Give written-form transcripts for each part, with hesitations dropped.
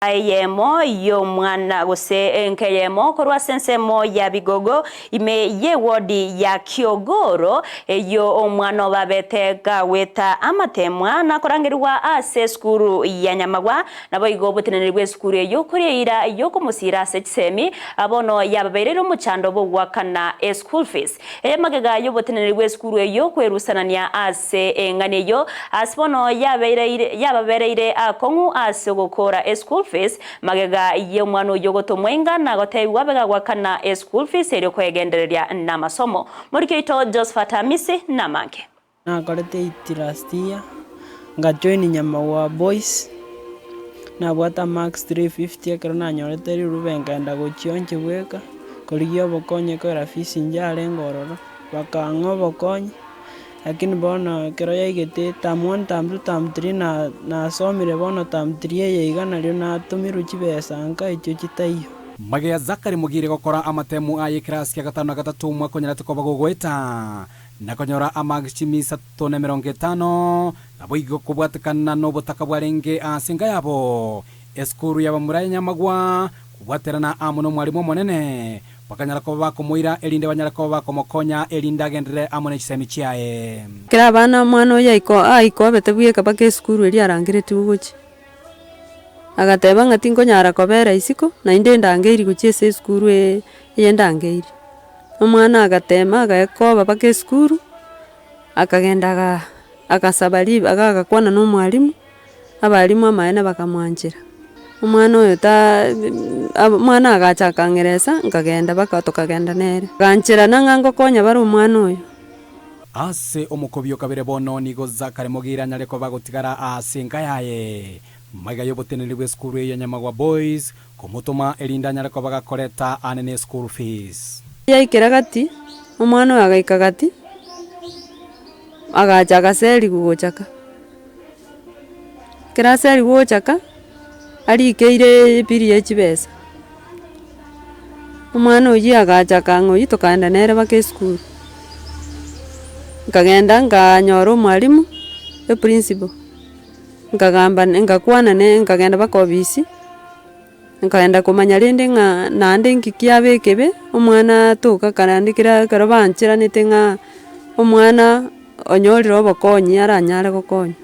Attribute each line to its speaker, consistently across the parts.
Speaker 1: Eyemo y'omwana gose enka eyemo korwa ase ensemo ya Bigogo ime y'ewodi ya Kiogoro, eyio omwana obabete gagweta amatemwa na korangerigwa ase esukuru ya Nyamagwa, naboigo oboteneneri bw'esukuru eyio koria eira y'okomosiira ase chisemi, bono yababaireire omochando bw'ogoakana eschool fees. Eye magega y'oboteneneri bw'esukuru eyio kwerusanania ase eng'ana eyio, ase bono yababereire akong'u ase ogokoora eschool fees, magega y'omwana oyio gotomwa inga na gotebigwa abe gagoakana eschool fees erio kwegendereria namasomo. Moriki oito Josephat Amisi namange.
Speaker 2: Nakorete eight last year, ngajoin Nyamagwa Boys, nabwate amarks 350 ekero nanyorete rirube nkaenda gochia inche bweka, korigia obokonyi ekero fees inche ororo, bakang'a obokonyi, lakini bono ekero yaigete term one, term two, term three na nasomire bono term three eye iga nario natomirwe chibesa nka echio chitaiyo.
Speaker 3: Magega Zachary Mogire gokora amatemu aye ekerasi kia gatano na gatato omwaka onyarete koba gogoeta. Na konyora amagisha chimia isato na emerongo etano, naboigo kobwatekana nobotaka bwarenge ase enka yabo. Esukuru y'abamura ya Nyamagwa, kobwaterana amo nomwarimu omonene, bakanyara koba bakomoira erinde banyare koba bakomokonya erinde agenderere amo ne chisemi chiaye.
Speaker 4: Ekero abana omwana oyo aiko aikobete bweka mpaka esukuru eria arangeretigwe gochia, agateba ng'a tinkonyara kobera isiko, naende ndangeiri gochia ase esukuru eye eye ndangeiri. Omwana agatema agaekoba mpaka esukuru, akagenda aga agasaba ribaga agakwana na omwalimu, abalimu amaene bakamwanchera. Omwana oyo taa omwana agacha akang'eresa, nkagenda mpaka tokagenda nere. Agancherana ng'a ngokonya bare omwana oyo.
Speaker 3: Ase omokobio kabere bono nigo Zachary Mogire anyare koba gotigara ase enka yaye. Magega y'oboteneneri bw'esukuru eye ya Nyamagwa Boys, Komotoma erinde anyare koba gakoreta aane ne school fees.
Speaker 4: Yaikera gati, omwana oyo agaika gati, agacha agaserigwa gocha ka. Ekero aserigwa gocha ka, arikeire ebill ya chibesa, omwana oyio agacha akang'a oyio tokaenda nere mpaka esukuru. Nkagenda nkanyora omwalimu, eprinciple. Nkagamba nkakwana ne nkagenda mpaka obisi, nkaenda komanya rende ng'a naende nki kiaba ekebe, omwana atoka kare naende kera ekero bancheranete ng'a omwana onyorire obokonyi aranyare gokonywa.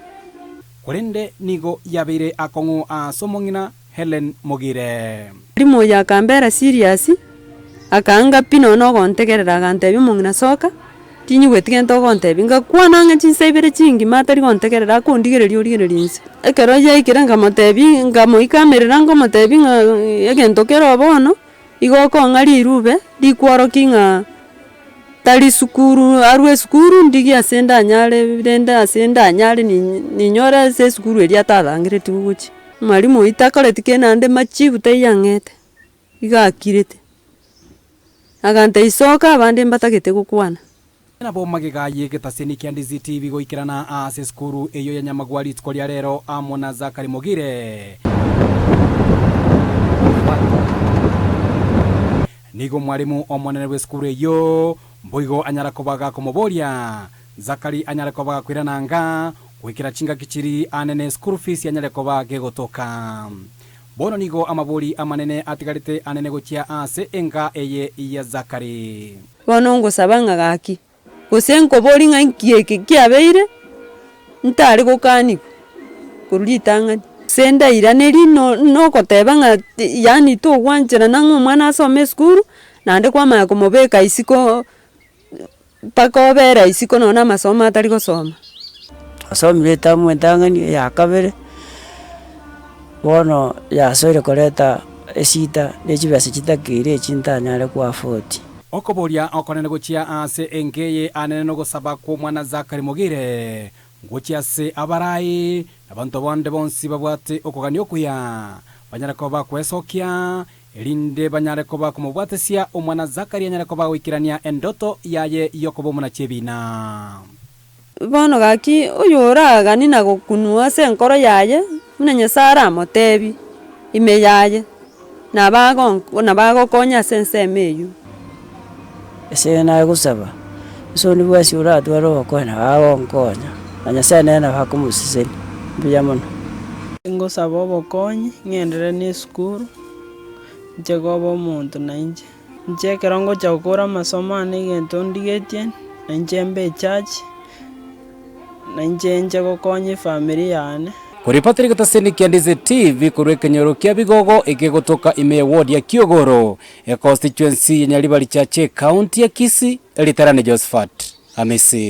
Speaker 3: Korende nigo yabeire akong'u ase omong'ina Hellen Mogire.
Speaker 4: Rimo oyo akambera serious, akaanga pi nonya na ogontegerera agantebia omong'ina soka, tinyigweti gento ogontebia, ngakwana ang'e chinsa ibere chingima atari gontegerera akondigereria origereria inse. Ekero yaikire nkamotebia nkamoikamerera nkomotebia ng'a egento kere oo bono, igo okong'a rirube rikworokia ng'a tari sukuru arwe esukuru ndigie ase ndanyare rende ase ndanyare ninyore ase esukuru eria atarangeretigwe gochia. Mwalimu oyio takoreti kende naende machibu taiyo ang'ete, iga akirete. Agantebia soka abande mbatagete gokwana.
Speaker 3: Nabo magega y'egetaseni kia Ndizi TV goikerana ase esukuru eyio ya Nyamagwa rituko ria rero amo na Zachary Mogire. Nigo omwalimu omonene bw'esukuru eyio mboigo anyara koba gakomoboria Zachary anyare koba gakoirana anga goikera chingaki chiri anene school fees yanyare koba gegotoka. Bono nigo amabori amanene atigarete anene gochia ase enka eye ya Zachary.
Speaker 4: Bono ngosaba ng'a gaki, gose nkoborie ng'a inki eke kiabeire, ntare gokanigwa korwa ritang'ani. Gose ndairanerie no nogoteba ng'a yaani togwancherana ng'a omwana asome esukuru, naende kwamanya komobeka isiko Mpaka obere isiko nonya na amasomo atari gosoma.
Speaker 5: Nasomire etamu entang'ani, eya kabere, bono yasoire koreta esita na chibesa chitakeire echi ntanyare ko afford.
Speaker 3: Okoboria okonene gochia ase enka eye anene nogosaba kw'omwana Zachary Mogire, gochia ase abarai, na abanto bande bonsi babwate okogania okuya, banyare koba bakwesokia, Erinde banyare koba komobwatesia omwana Zakaria anyare koba goikerania endoto yaye y'okoba omonachi ebiina.
Speaker 4: Bono gaki, oyoraganie na gokunwa ase enkoro yaye, buna Nyasae aramotebie ime yaye, nabo agonk nabo agokonya ase ensemo eyio.
Speaker 5: Ase naye gosaba, ase onde bwensi oratware ogokonya nabo agonkonya, na Nyasae nere nabo akomosesenia. Mbuya mono.
Speaker 2: Ngosaba obokonyi, ng'enderere na esukuru, inche koba omonto nainche. Inche ekero ngocha gokora amasomo ane egento ndigetie, nainche mbe echachi, nainche nche gokonya efamiri yane.
Speaker 3: Koripotera egetaseni kia Ndizi TV korwa ekenyoro kia Bigogo ekegotoka ime ye ward ya Kiogoro, econstituency ya Nyaribari Chache, County ya Kisii, Eritarani Josephat Amisi.